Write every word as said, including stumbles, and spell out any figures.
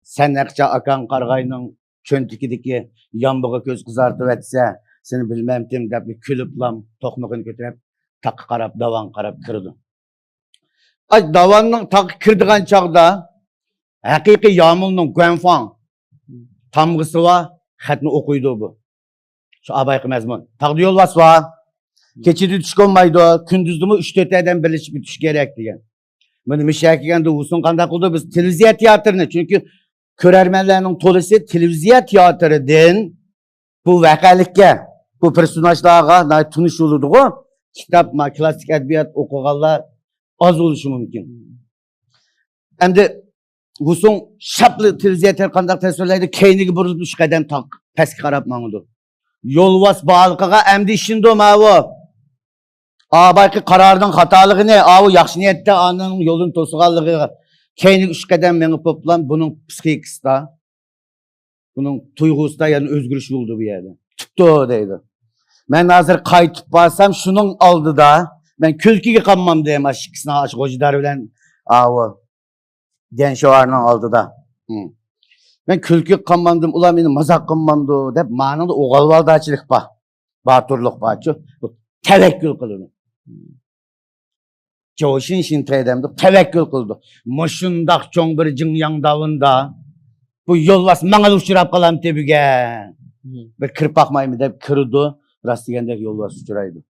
سەن نەقىچە ئاكاڭ قارىغاينىڭ چۆنتىكىدىكى يامبىغا كۆز قىزارتىۋەتسە، سېنى بىلمەمتىم دەپ كۈلۈپلام توقمىقىنى كۆتۈرۈپ، تاغقا قاراپ، داۋانغا قاراپ كىرىدۇ. ئاي، داۋاننىڭ تاغقا كىرىدىغان چاغدا ھەقىقىي يامۇلنىڭ گۇەنفاڭ تامغىسى بار خەتنى ئوقۇيدۇ بۇ. شۇ ئابايقى مەزمۇن. تاغدا يولۋاس بار. كېچىدە چۈش كۆرمەيدۇ. كۈندۈزدىمۇ ئۈچ تۆت ئادەم بىرلىشىپ ئۆتۈش كېرەك دېگەن. مانا مۇشۇ يەرگە كەلگەندە ۋۇسۇڭ قانداق قىلدى؟ بىز تېلېۋىزىيە تىياتىرىنى، چۈنكى كۆرەرمەنلەرنىڭ تولىسى تېلېۋىزىيە تىياتىرىدىن بۇ ۋەقەلىككە، بۇ پېرسوناژلارغا ناھايىتى تونۇش بولىدىغۇ. كىتاب، ما، كلاسسىك ئەدەبىيات ئوقۇغانلار ئاز بولۇشى مۇمكىن. ئەمدى ۋۇسۇڭ شاپلا تېلېۋىزىيە تەر-، قانداق تەسۋىرلەيدۇ؟ كەينىگە بۇرۇلۇپ ئۈچ قەدەم تاق-، پەسكە قاراپ ماڭىدۇ. يولۋاس بارلىقىغا ئەمدى ئىشىنىدۇ ماۋۇ. ئا بايقى قارارنىڭ خاتالىقىنى، ئاۋۇ ياخشى نىيەتتە ئانىڭ يولىنى توسىغانلىقىغا. كەينىگە ئۈچ قەدەم مېڭىپ بوپلا، بۇنىڭ پسىخىكىسىدا، بۇنىڭ تۇيغۇسىدا يەنە ئۆزگىرىش بولدى بۇ يەردە. تۇپتۇ دەيدۇ. مەن ھازىر قايتىپ بارسام، شۇنىڭ ئالدىدا مەن كۈلكىگە قالمامدىم، ئاشۇ ئىككىسىنىڭ، ئاشۇ غوجىدار بىلەن ئاۋۇ ديەنشوۋارنىڭ ئالدىدا. ھىم. مەن كۈلكىگە قالمامدىم، ئۇلار مېنى مازاق قىلمامدۇ دەپ، مانىڭدا ئوغۇلۋالداچىلىق بار، باتۇرلۇق بارچۇ. بۇ تەۋەككۈل قىلىدۇ. جوشىن شىنتەي دەمدۇق، تەۋەككۈل قىلىدۇ. مۇشۇنداق چوڭ بىر جىڭياڭ داۋىنىدا بۇ يولۋاس ماڭىلا ئۇچراپ قالامتى بۈگۈن. بىر كىرىپ باقمايمۇ دەپ كىرىدۇ. راست دېگەندەك يولۋاس ئۇچرايدۇ.